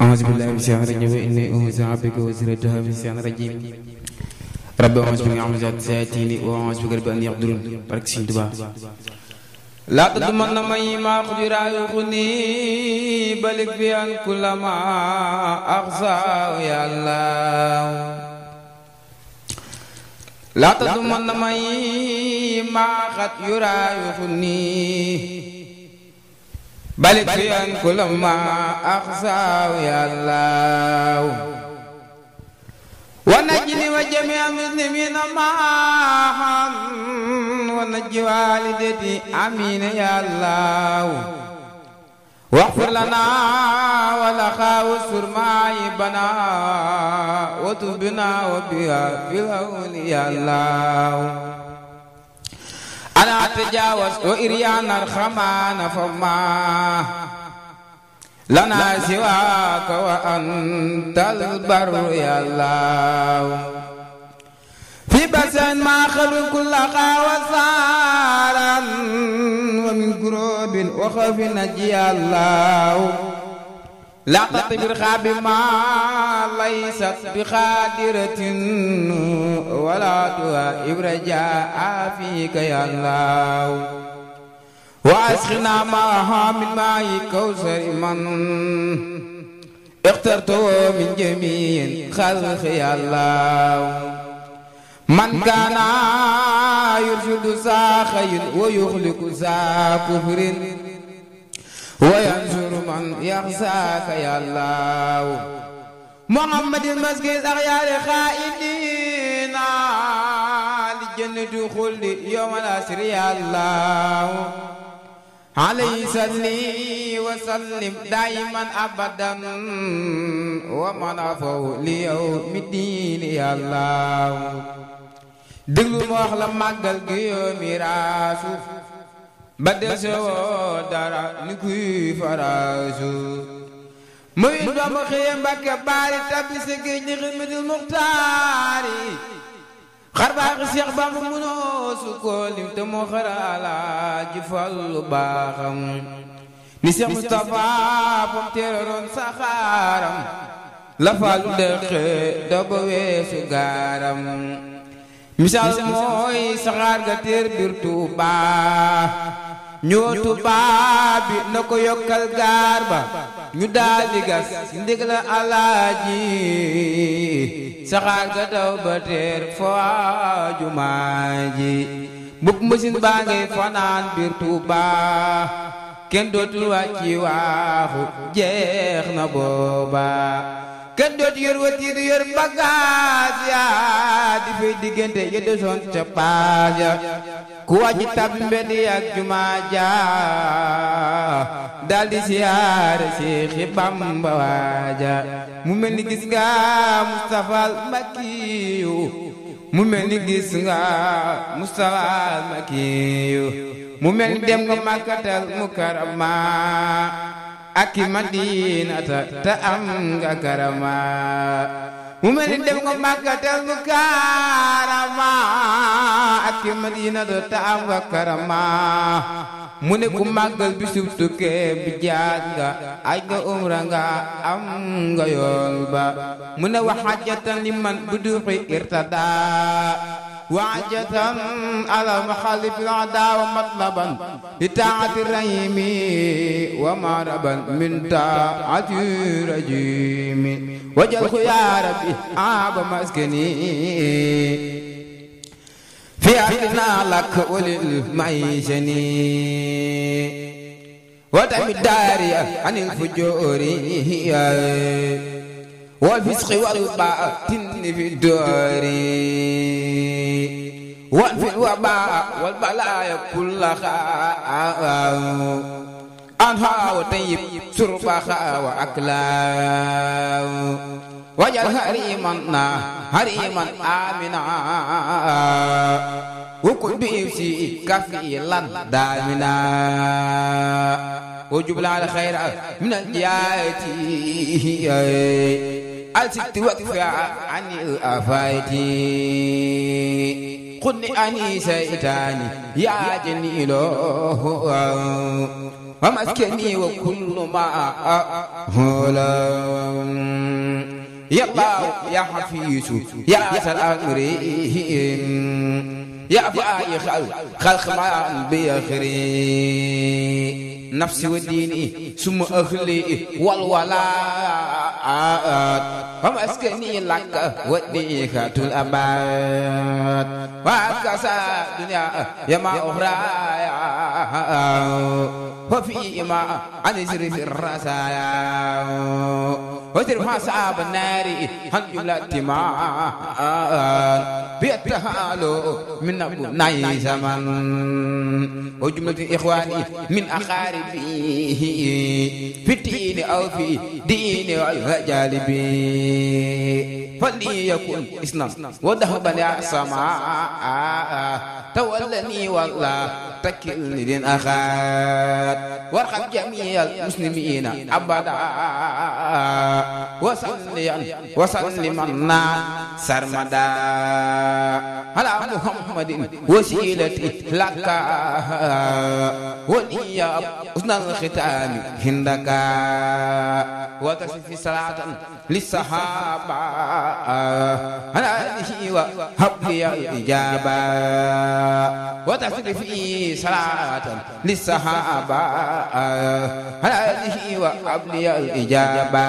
أعوذ بالله من الشيطان الرجيم وإني أعوذ بك وذريتها من الشيطان الرجيم رب أعوذ بك من همزات الشياطين وأعوذ بك رب أن يحضرون بارك سيدي تبا لا تضمن معي ما قدر يغني بلغ بأن كل ما أغزى يا الله لا تضمن معي ما قد يرى يغني بلغ بأن كل ما أغزى يا الله ونجني وجميع المسلمين معهم ونجي والدتي آمين يا الله واغفر لنا ولخا واستر معيبنا وتبنا وبها في الهول يا الله أنا أتجاوز وإريانا الخمان فما لنا سواك وأنت البر يا الله في بسن ما خلق كل وصارا ومن كروب وخوف نجي الله لا تطبر خاب ما ليست بخادرة ولا تهائب رجاء فيك يا الله وأسقنا معها من ماء كوثر من اخترته من جميع خلق يا الله من كان يرشد ساخي ويخلق سا كفر وينصر من يخشاك يا الله محمد المسكين أغيار خائدين لجنة خلد يوم الأسر يا الله عليه صلي وسلم دائما أبدا ومن عفو ليوم الدين يا الله دغلو ما wax la màggal gi yoo miraasu ba desoo dara ni kuy faraasu muy ba ma xëye Mbàkke baari tabbi sa géej ni xidmatul muxtaari xar baaxi Seex Bamba munoo su ko lim te moo xaraala ji fallu baaxam ni Seex Mustafa pam teeroon saxaaram la fallu dëkke da ba weesu gaaram misaal mooy saxaar ga teer biir Tuubaa ñoo Tuubaa bi na ko yokkal gaar ba ñu daal di gas ndig la alaaji saxaar ga daw ba teer foo jumaa ji mbub machine baa ngay fanaan biir Tuubaa kenn dootul wàcci waaxu jeex na booba kenn dootu yor watiiru yor bagaas ya di fay diggante ya desoon ca paas ya ku wàcc tabbi mbedd ak jumaa ja daldi siyaare Seexi Bamba waaja mu mel ni gis nga Mustafa al Makiyu mu mel ni gis nga Mustafa al Makiyu mu mel ni dem nga Makkatal Mukarrama aki Madinata ta am nga karama mu mel ni dem nga Makkatal Mukarrama aki Madinata ta am nga karama mu ne ku màggal bisub tukkee bi jaag nga aj nga umra nga am nga yool ba mu ne wa hajjatan liman buduqi irtada وعجة على مخالف الأعداء ومطلبا لطاعة الرحيم ومهربا من طاعة الرجيم وجل يا ربي عاب مسكني في أرضنا لك وللمعيشني ودم الداري عن الفجور والفسق والباطن في الدار وفي الوباء والبلايا كلها أنها وطيب سربها وأكلا وجل هريما آمنا وكل بيفسي كفيلا دامنا وجبل على خير من الجاية الست وقفا عن الآفات قلني أني سيتاني يا جنيلو ومسكني وكل ما هو يا الله يا حفيظ يا سلام يا فائق خلق ما بيخري نفسي وديني ثم أخلي والولاء فمسكني لك وديك الأبد وكسى دنيا يا ما أخرى وفيما عن زرف الرسايا وترفع صعب النار عن جملة ما بيتهالو من أبناء زمن وجملة إخواني من أقاربي في الدين أو في دين والرجال بي فليكن إسنا وذهبا يا سماء تولني والله تكلني دين أخات وارحم جميع المسلمين أبدا وسلم سرمدا على محمد وسيلتي لك ولي حسن الختام عندك وتصفي صلاة للصحابة على آله وحبي الإجابة وتصفي صلاة للصحابة على آله وحبي الإجابة